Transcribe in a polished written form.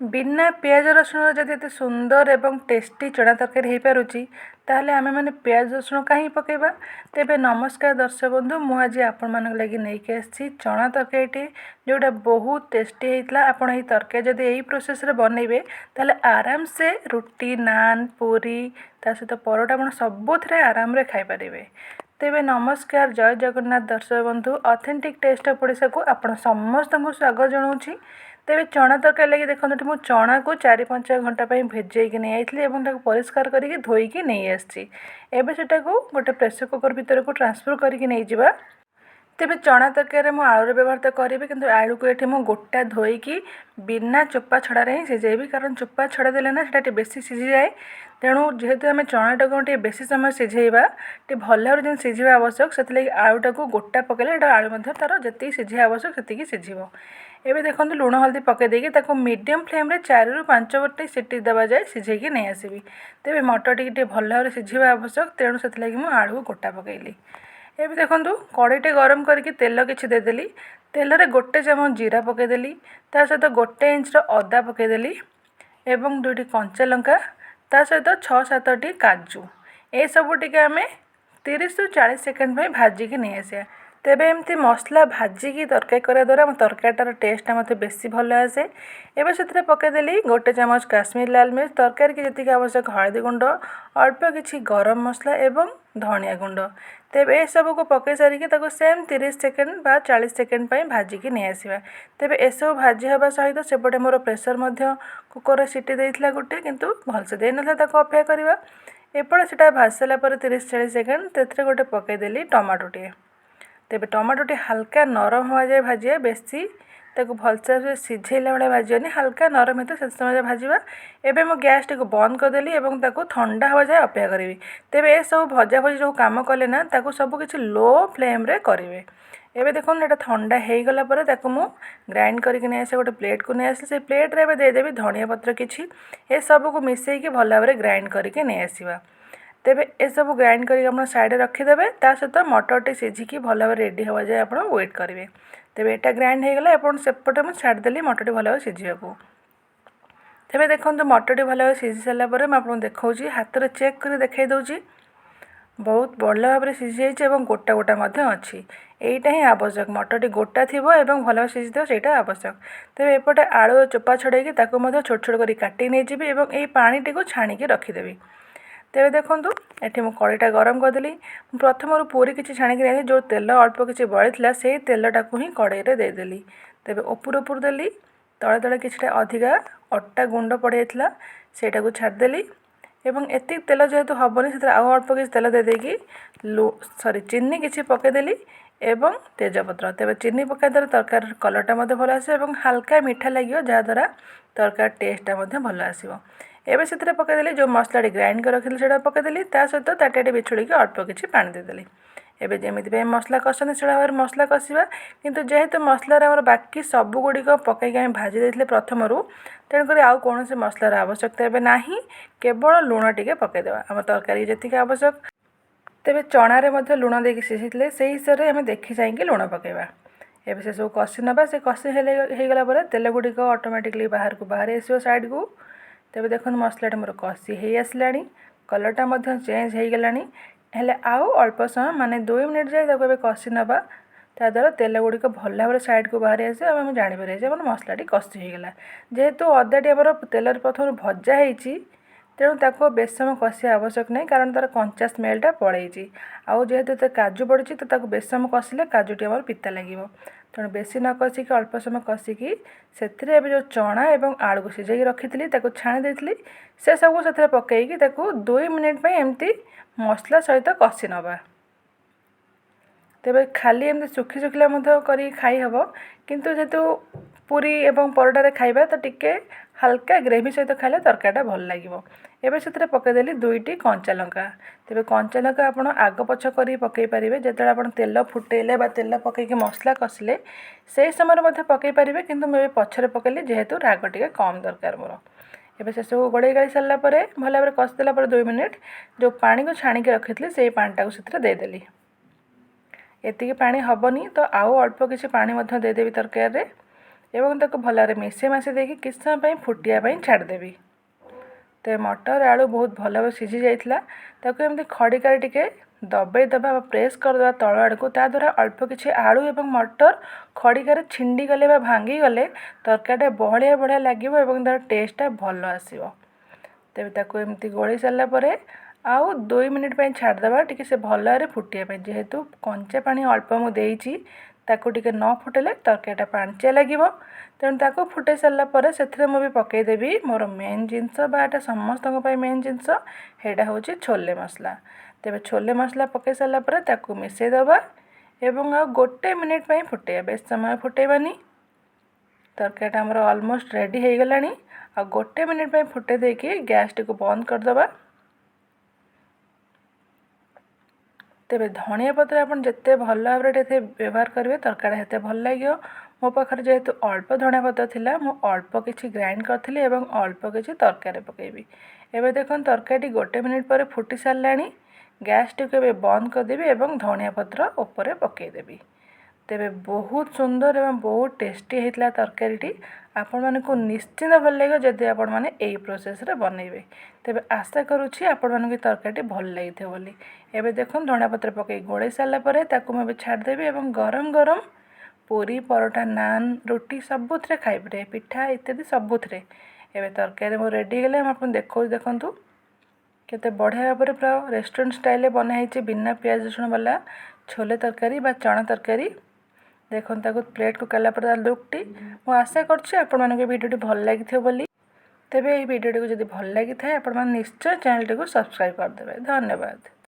ବିନା ପିଆଜ ରସୁଣର ଯଦି ଏତେ ସୁନ୍ଦର ଏବଂ ଟେଷ୍ଟି ଚଣା ତରକାରୀ ହେଇପାରୁଛି, ତାହେଲେ ଆମେମାନେ ପିଆଜ ରସୁଣ କାହିଁକି ପକାଇବା? ତେବେ ନମସ୍କାର ଦର୍ଶକ ବନ୍ଧୁ, ମୁଁ ଆଜି ଆପଣମାନଙ୍କ ଲାଗି ନେଇକି ଆସିଛି ଚଣା ତରକାରୀଟି, ଯେଉଁଟା ବହୁତ ଟେଷ୍ଟି ହେଇଥିଲା। ଆପଣ ଏଇ ତରକାରୀ ଯଦି ଏଇ ପ୍ରୋସେସ୍ରେ ବନେଇବେ, ତାହେଲେ ଆରାମସେ ରୁଟି, ନାନ୍, ପୁରୀ, ତା ସହିତ ପରଟା, ଆପଣ ସବୁଥିରେ ଆରାମରେ ଖାଇପାରିବେ। ତେବେ ନମସ୍କାର, ଜୟ ଜଗନ୍ନାଥ ଦର୍ଶକ ବନ୍ଧୁ। ଅଥେଣ୍ଟିକ୍ ଟେଷ୍ଟ ଅଫ୍ ଓଡ଼ିଶାକୁ ଆପଣ ସମସ୍ତଙ୍କୁ ସ୍ୱାଗତ ଜଣାଉଛି। ତେବେ ଚଣା ତରକାରୀ ଲାଗି ଦେଖନ୍ତୁ, ଏଠି ମୁଁ ଚଣାକୁ 4-5 ଘଣ୍ଟା ପାଇଁ ଭିଜେଇକି ନେଇଯାଇଥିଲି ଏବଂ ତାକୁ ପରିଷ୍କାର କରିକି ଧୋଇକି ନେଇ ଆସିଛି। ଏବେ ସେଟାକୁ ଗୋଟେ ପ୍ରେସର କୁକର୍ ଭିତରକୁ ଟ୍ରାନ୍ସଫର୍ କରିକି ନେଇଯିବା। ତେବେ ଚଣା ତରକାରୀରେ ମୁଁ ଆଳୁର ବ୍ୟବହାର ତ କରିବି, କିନ୍ତୁ ଆଳୁକୁ ଏଠି ମୁଁ ଗୋଟା ଧୋଇକି ବିନା ଚୋପା ଛଡ଼ାରେ ହିଁ ସିଝେଇବି। କାରଣ ଚୋପା ଛଡ଼ା ଦେଲେ ନା ସେଇଟା ଟିକେ ବେଶୀ ସିଝିଯାଏ। ତେଣୁ ଯେହେତୁ ଆମେ ଚଣାଟାକୁ ଟିକେ ବେଶୀ ସମୟ ସିଝେଇବା, ଟିକେ ଭଲ ଭାବରେ ଯେମିତି ସିଝିବା ଆବଶ୍ୟକ, ସେଥିଲାଗି ଆଳୁଟାକୁ ଗୋଟା ପକାଇଲେ ଏଇଟା ଆଳୁ ମଧ୍ୟ ତା'ର ଯେତିକି ସିଝିବା ଆବଶ୍ୟକ ସେତିକି ସିଝିବ। ଏବେ ଦେଖନ୍ତୁ, ଲୁଣ ହଳଦୀ ପକାଇ ଦେଇକି ତାକୁ ମିଡ଼ିୟମ୍ ଫ୍ଲେମ୍ରେ 4ରୁ 5 ଗୋଟି ସିଟି ଦେବା ଯାଏ ସିଝେଇକି ନେଇ ଆସିବି। ତେବେ ମଟର ଟିକେ ଟିକେ ଭଲ ଭାବରେ ସିଝିବା ଆବଶ୍ୟକ, ତେଣୁ ସେଥିଲାଗି ମୁଁ ଆଳୁକୁ ଗୋଟା ପକାଇଲି। ଏବେ ଦେଖନ୍ତୁ, କଡ଼େଇଟେ ଗରମ କରିକି ତେଲ କିଛି ଦେଇଦେଲି। ତେଲରେ ଗୋଟେ ଚାମଚ ଜିରା ପକାଇଦେଲି, ତା ସହିତ ଗୋଟେ ଇଞ୍ଚର ଅଦା ପକାଇଦେଲି ଏବଂ ଦୁଇଟି କଞ୍ଚା ଲଙ୍କା, ତା ସହିତ 6-7ଟି କାଜୁ। ଏସବୁ ଟିକେ ଆମେ 30ରୁ 40 ସେକେଣ୍ଡ ପାଇଁ ଭାଜିକି ନେଇ ଆସିବା। ତେବେ ଏମିତି ମସଲା ଭାଜିକି ତରକାରୀ କରିବା ଦ୍ୱାରା ଆମ ତରକାରୀଟାର ଟେଷ୍ଟଟା ମଧ୍ୟ ବେଶୀ ଭଲ ଆସେ। ଏବେ ସେଥିରେ ପକାଇଦେଲି ଗୋଟେ ଚାମଚ କାଶ୍ମୀର ଲାଲ ମିର୍ଚ୍ଚ, ତରକାରୀକି ଯେତିକି ଆବଶ୍ୟକ ହଳଦୀ ଗୁଣ୍ଡ, ଅଳ୍ପ କିଛି ଗରମ ମସଲା ଏବଂ ଧନିଆ ଗୁଣ୍ଡ। ତେବେ ଏସବୁକୁ ପକାଇ ସାରିକି ତାକୁ ସେମ୍ 30 ସେକେଣ୍ଡ ବା 40 ସେକେଣ୍ଡ ପାଇଁ ଭାଜିକି ନେଇ ଆସିବା। ତେବେ ଏସବୁ ଭାଜି ହେବା ସହିତ ସେପଟେ ମୋର ପ୍ରେସର ମଧ୍ୟ କୁକରରେ ସିଟି ଦେଇଥିଲା ଗୋଟେ, କିନ୍ତୁ ଭଲସେ ଦେଇନଥିଲା, ତାକୁ ଅପେକ୍ଷା କରିବା। ଏପଟେ ସେଇଟା ଭାଜି ସାରିଲା ପରେ 30-40 ସେକେଣ୍ଡ, ସେଥିରେ ଗୋଟେ ପକାଇଦେଲି ଟମାଟୋଟିଏ। ତେବେ ଟମାଟୋଟି ହାଲକା ନରମ ହେବା ଯାଏ ଭାଜିବା। ବେଶୀ ତାକୁ ଭଲସେ ସିଝେଇଲା ଭଳିଆ ଭାଜିବାନି, ହାଲକା ନରମ ହେଇଥିବ ସେତେ ସମୟ ଯାଏ ଭାଜିବା। ଏବେ ମୁଁ ଗ୍ୟାସ୍ଟିକୁ ବନ୍ଦ କରିଦେଲି ଏବଂ ତାକୁ ଥଣ୍ଡା ହେବା ଯାଏ ଅପେକ୍ଷା କରିବି। ତେବେ ଏସବୁ ଭଜା ଭଜି ଯେଉଁ କାମ କଲେ ନା, ତାକୁ ସବୁ କିଛି ଲୋ ଫ୍ଲେମ୍ରେ କରିବେ। ଏବେ ଦେଖନ୍ତୁ, ଏଇଟା ଥଣ୍ଡା ହେଇଗଲା ପରେ ତାକୁ ମୁଁ ଗ୍ରାଇଣ୍ଡ କରିକି ନେଇ ଆସିବି, ଗୋଟେ ପ୍ଲେଟ୍କୁ ନେଇ ଆସିଲି। ସେଇ ପ୍ଲେଟ୍ରେ ଏବେ ଦେଇଦେବି ଧନିଆ ପତ୍ର କିଛି। ଏସବୁକୁ ମିଶାଇକି ଭଲ ଭାବରେ ଗ୍ରାଇଣ୍ଡ କରିକି ନେଇ ଆସିବା। ତେବେ ଏସବୁ ଗ୍ରାଇଣ୍ଡ କରିକି ଆପଣ ସାଇଡ଼ରେ ରଖିଦେବେ। ତା ସହିତ ମଟରଟି ସିଝିକି ଭଲ ଭାବରେ ରେଡ଼ି ହେବା ଯାଏ ଆପଣ ୱେଟ୍ କରିବେ। ତେବେ ଏଇଟା ଗ୍ରାଇଣ୍ଡ ହେଇଗଲା ଏବଂ ସେପଟେ ମୁଁ ଛାଡ଼ିଦେଲି ମଟରଟି ଭଲ ଭାବରେ ସିଝିବାକୁ। ତେବେ ଦେଖନ୍ତୁ, ମଟରଟି ଭଲ ଭାବରେ ସିଝି ସାରିଲା ପରେ ମୁଁ ଆପଣଙ୍କୁ ଦେଖାଉଛି, ହାତରେ ଚେକ୍ କରି ଦେଖାଇ ଦେଉଛି। ବହୁତ ଭଲ ଭାବରେ ସିଝିଯାଇଛି ଏବଂ ଗୋଟା ଗୋଟା ମଧ୍ୟ ଅଛି। ଏଇଟା ହିଁ ଆବଶ୍ୟକ। ମଟରଟି ଗୋଟା ଥିବ ଏବଂ ଭଲ ଭାବେ ସିଝିଥିବ, ସେଇଟା ଆବଶ୍ୟକ। ତେବେ ଏପଟେ ଆଳୁ ଚୋପା ଛଡ଼େଇକି ତାକୁ ମଧ୍ୟ ଛୋଟ ଛୋଟ କରି କାଟି ନେଇଯିବି ଏବଂ ଏଇ ପାଣିଟିକୁ ଛାଣିକି ରଖିଦେବି। ତେବେ ଦେଖନ୍ତୁ, ଏଠି ମୁଁ କଡ଼େଇଟା ଗରମ କରିଦେଲି। ମୁଁ ପ୍ରଥମରୁ ପୁରୀ କିଛି ଛାଣିକି ନେଇଥିଲି, ଯେଉଁ ତେଲ ଅଳ୍ପ କିଛି ବଳିଥିଲା, ସେଇ ତେଲଟାକୁ ହିଁ କଡ଼େଇରେ ଦେଇଦେଲି। ତେବେ ଉପରୁ ଉପରୁ ଦେଲି, ତଳେ ତଳେ କିଛିଟା ଅଧିକା ଅଟା ଗୁଣ୍ଡ ପଡ଼ିଯାଇଥିଲା, ସେଇଟାକୁ ଛାଡ଼ିଦେଲି। ଏବଂ ଏତିକି ତେଲ ଯେହେତୁ ହେବନି, ସେଥିରେ ଆଉ ଅଳ୍ପ କିଛି ତେଲ ଦେଇଦେଇକି ସରି, ଚିନି କିଛି ପକାଇଦେଲି ଏବଂ ତେଜପତ୍ର। ତେବେ ଚିନି ପକାଇବା ଦ୍ୱାରା ତରକାରୀର କଲର୍ଟା ମଧ୍ୟ ଭଲ ଆସିବ ଏବଂ ହାଲକା ମିଠା ଲାଗିବ, ଯାହାଦ୍ୱାରା ତରକାରୀ ଟେଷ୍ଟଟା ମଧ୍ୟ ଭଲ ଆସିବ। ଏବେ ସେଥିରେ ପକାଇଦେଲି ଯେଉଁ ମସଲାଟି ଗ୍ରାଇଣ୍ଡ କରି ରଖିଥିଲି, ସେଇଟା ପକାଇଦେଲି। ତା ସହିତ ତାଟିଆଟି ବିଛୁଳିକି ଅଳ୍ପ କିଛି ପାଣି ଦେଇଦେଲି। ଏବେ ଯେମିତି ପାଇଁ ମସଲା କଷନ୍ତି, ସେଇଟା ଭାବରେ ମସଲା କଷିବା। କିନ୍ତୁ ଯେହେତୁ ମସଲାରେ ଆମର ବାକି ସବୁଗୁଡ଼ିକ ପକାଇକି ଆମେ ଭାଜି ଦେଇଥିଲେ ପ୍ରଥମରୁ, ତେଣୁକରି ଆଉ କୌଣସି ମସଲାର ଆବଶ୍ୟକତା ଏବେ ନାହିଁ। କେବଳ ଲୁଣ ଟିକେ ପକାଇଦେବା ଆମ ତରକାରୀ ଯେତିକି ଆବଶ୍ୟକ। ତେବେ ଚଣାରେ ମଧ୍ୟ ଲୁଣ ଦେଇକି ସିଝେଇଥିଲେ, ସେଇ ହିସାବରେ ଆମେ ଦେଖି ଚାହିଁକି ଲୁଣ ପକାଇବା। ଏବେ ସେସବୁ କଷି ନେବା। ସେ କଷି ହେଲେ ହେଇଗଲା ପରେ ତେଲ ଗୁଡ଼ିକ ଅଟୋମେଟିକଲି ବାହାରକୁ ବାହାରି ଆସିବ ସାଇଡ଼କୁ। ତେବେ ଦେଖନ୍ତୁ, ମସଲାଟା ମୋର କଷି ହେଇ ଆସିଲାଣି, କଲର୍ଟା ମଧ୍ୟ ଚେଞ୍ଜ ହେଇଗଲାଣି। ହେଲେ ଆଉ ଅଳ୍ପ ସମୟ, ମାନେ 2 ମିନିଟ୍ ଯାଏ ତାକୁ ଏବେ କଷି ନେବା। ତାଦ୍ୱାରା ତେଲ ଗୁଡ଼ିକ ଭଲ ଭାବରେ ସାଇଡ଼କୁ ବାହାରି ଆସିବ ଏବଂ ଆମେ ଜାଣିପାରିବା ଯେ ଆମର ମସଲାଟି କଷି ହେଇଗଲା। ଯେହେତୁ ଅଦାଟି ଆମର ତେଲରେ ପ୍ରଥମରୁ ଭଜା ହେଇଛି, ତେଣୁ ତାକୁ ବେଶୀ ସମୟ କଷିବା ଆବଶ୍ୟକ ନାହିଁ, କାରଣ ତା'ର କଞ୍ଚା ସ୍ମେଲଟା ପଳେଇଛି। ଆଉ ଯେହେତୁ ଏତେ କାଜୁ ପଡ଼ିଛି, ତ ତାକୁ ବେଶୀ ସମୟ କଷିଲେ କାଜୁଟି ଆମର ପିତା ଲାଗିବ। ତେଣୁ ବେଶୀ ନ କଷିକି ଅଳ୍ପ ସମୟ କଷିକି ସେଥିରେ ଏବେ ଯେଉଁ ଚଣା ଏବଂ ଆଳୁକୁ ସିଝେଇକି ରଖିଥିଲି, ତାକୁ ଛାଣି ଦେଇଥିଲି, ସେସବୁ ସେଥିରେ ପକାଇକି ତାକୁ 2 ମିନିଟ୍ ପାଇଁ ଏମିତି ମସଲା ସହିତ କଷି ନେବା। ତେବେ ଖାଲି ଏମିତି ଶୁଖି ଶୁଖିଲା ମଧ୍ୟ କରିକି ଖାଇହେବ, କିନ୍ତୁ ଯେହେତୁ ପୁରୀ ଏବଂ ପରଟାରେ ଖାଇବା, ତ ଟିକେ ହାଲକା ଗ୍ରେଭି ସହିତ ଖାଇଲେ ତରକାରୀଟା ଭଲ ଲାଗିବ। ଏବେ ସେଥିରେ ପକାଇଦେଲି ଦୁଇଟି କଞ୍ଚା ଲଙ୍କା। ତେବେ କଞ୍ଚା ଲଙ୍କା ଆପଣ ଆଗ ପଛ କରି ପକାଇ ପାରିବେ। ଯେତେବେଳେ ଆପଣ ତେଲ ଫୁଟେଇଲେ ବା ତେଲ ପକାଇକି ମସଲା କଷିଲେ, ସେଇ ସମୟରେ ମଧ୍ୟ ପକାଇ ପାରିବେ। କିନ୍ତୁ ମୁଁ ଏବେ ପଛରେ ପକାଇଲି, ଯେହେତୁ ରାଗ ଟିକେ କମ୍ ଦରକାର ମୋର। ଏବେ ସେସବୁ ଗୋଳେଇ ଗାଳି ସାରିଲା ପରେ, ଭଲ ଭାବରେ କଷିଦେଲା ପରେ 2 ମିନିଟ୍, ଯେଉଁ ପାଣିକୁ ଛାଣିକି ରଖିଥିଲି, ସେଇ ପାଣିଟାକୁ ସେଥିରେ ଦେଇଦେଲି। ଏତିକି ପାଣି ହେବନି, ତ ଆଉ ଅଳ୍ପ କିଛି ପାଣି ମଧ୍ୟ ଦେଇଦେବି ତରକାରୀରେ। ଏବଂ ତାକୁ ଭଲରେ ମିଶାଇ ମାଶାଇ ଦେଇକି କିଛି ସମୟ ପାଇଁ ଫୁଟିବା ପାଇଁ ଛାଡ଼ିଦେବି। ତେବେ ମଟର ଆଳୁ ବହୁତ ଭଲ ଭାବେ ସିଝି ଯାଇଥିଲା। ତାକୁ ଏମିତି ଖଡ଼ିକାରେ ଟିକେ ଦବେଇ ଦେବା ବା ପ୍ରେସ୍ କରିଦେବା ତଳ ଆଡ଼କୁ। ତା ଦ୍ୱାରା ଅଳ୍ପ କିଛି ଆଳୁ ଏବଂ ମଟର ଖଡ଼ିକାରେ ଛିଣ୍ଡିଗଲେ ବା ଭାଙ୍ଗିଗଲେ ତରକାରୀଟା ବହଳିଆ ବଢ଼ିଆ ଲାଗିବ ଏବଂ ତା'ର ଟେଷ୍ଟଟା ଭଲ ଆସିବ। ତେବେ ତାକୁ ଏମିତି ଗୋଳେଇ ସାରିଲା ପରେ ଆଉ 2 ମିନିଟ୍ ପାଇଁ ଛାଡ଼ିଦେବା ଟିକେ ସେ ଭଲରେ ଫୁଟିବା ପାଇଁ। ଯେହେତୁ କଞ୍ଚା ପାଣି ଅଳ୍ପ ମୁଁ ଦେଇଛି, ତାକୁ ଟିକେ ନ ଫୁଟେଇଲେ ତରକାରୀଟା ପାଣିଚିଆ ଲାଗିବ। ତେଣୁ ତାକୁ ଫୁଟେଇ ସାରିଲା ପରେ ସେଥିରେ ମୁଁ ବି ପକାଇଦେବି ମୋର ମେନ୍ ଜିନିଷ ବା ଏଇଟା ସମସ୍ତଙ୍କ ପାଇଁ ମେନ୍ ଜିନିଷ, ସେଇଟା ହେଉଛି ଛୋଲେ ମସଲା। ତେବେ ଛୋଲେ ମସଲା ପକାଇ ସାରିଲା ପରେ ତାକୁ ମିଶାଇ ଦେବା ଏବଂ ଆଉ 1 ମିନିଟ୍ ପାଇଁ ଫୁଟେଇବା। ବେଶୀ ସମୟ ଫୁଟେଇବାନି। ତରକାରୀଟା ଆମର ଅଲମୋଷ୍ଟ ରେଡ଼ି ହେଇଗଲାଣି। ଆଉ 1 ମିନିଟ୍ ପାଇଁ ଫୁଟେଇ ଦେଇକି ଗ୍ୟାସ୍ଟିକୁ ବନ୍ଦ କରିଦେବା। ତେବେ ଧନିଆ ପତ୍ର ଆପଣ ଯେତେ ଭଲ ଭାବରେ ଏଥିରେ ବ୍ୟବହାର କରିବେ, ତରକାରୀଟା ସେତେ ଭଲ ଲାଗିବ। ମୋ ପାଖରେ ଯେହେତୁ ଅଳ୍ପ ଧନିଆ ପତ୍ର ଥିଲା, ମୁଁ ଅଳ୍ପ କିଛି ଗ୍ରାଇଣ୍ଡ କରିଥିଲି ଏବଂ ଅଳ୍ପ କିଛି ତରକାରୀରେ ପକାଇବି। ଏବେ ଦେଖନ୍ତୁ, ତରକାରୀଟି 1 ମିନିଟ୍ ପରେ ଫୁଟି ସାରିଲାଣି। ଗ୍ୟାସ୍ଟିକୁ ଏବେ ବନ୍ଦ କରିଦେବି ଏବଂ ଧନିଆ ପତ୍ର ଉପରେ ପକାଇଦେବି। ତେବେ ବହୁତ ସୁନ୍ଦର ଏବଂ ବହୁତ ଟେଷ୍ଟି ହେଇଥିଲା ତରକାରୀଟି। ଆପଣମାନଙ୍କୁ ନିଶ୍ଚିନ୍ତ ଭଲ ଲାଗିବ ଯଦି ଆପଣମାନେ ଏଇ ପ୍ରୋସେସ୍ରେ ବନେଇବେ। ତେବେ ଆଶା କରୁଛି ଆପଣମାନଙ୍କୁ ଏ ତରକାରୀଟି ଭଲ ଲାଗିଥିବ ବୋଲି। ଏବେ ଦେଖନ୍ତୁ, ଧନିଆ ପତ୍ର ପକାଇ ଗୋଳେଇ ସାରିଲା ପରେ ତାକୁ ମୁଁ ଏବେ ଛାଡ଼ିଦେବି ଏବଂ ଗରମ ଗରମ ପୁରୀ, ପରଟା, ନାନ୍, ରୁଟି ସବୁଥିରେ ଖାଇପାରିବେ, ପିଠା ଇତ୍ୟାଦି ସବୁଥିରେ। ଏବେ ତରକାରୀ ମୋର ରେଡ଼ି ହେଇଗଲା। ମୁଁ ଆପଣଙ୍କୁ ଦେଖାଉଛି, ଦେଖନ୍ତୁ କେତେ ବଢ଼ିଆ ଭାବରେ ପୁରା ରେଷ୍ଟୁରାଣ୍ଟ ଷ୍ଟାଇଲରେ ବନା ହେଇଛି ବିନା ପିଆଜ ରସୁଣ ବାଲା ଛୋଲେ ତରକାରୀ ବା ଚଣା ତରକାରୀ। ଦେଖନ୍ତୁ, ତାକୁ ପ୍ଲେଟ୍କୁ କାଢ଼ିଲା ପରେ ତା ଲୁକ୍ଟି। ମୁଁ ଆଶା କରୁଛି ଆପଣମାନଙ୍କୁ ଏ ଭିଡ଼ିଓଟି ଭଲ ଲାଗିଥିବ ବୋଲି। ତେବେ ଏହି ଭିଡ଼ିଓଟିକୁ ଯଦି ଭଲ ଲାଗିଥାଏ, ଆପଣମାନେ ନିଶ୍ଚୟ ଚ୍ୟାନେଲଟିକୁ ସବସ୍କ୍ରାଇବ୍ କରିଦେବେ। ଧନ୍ୟବାଦ।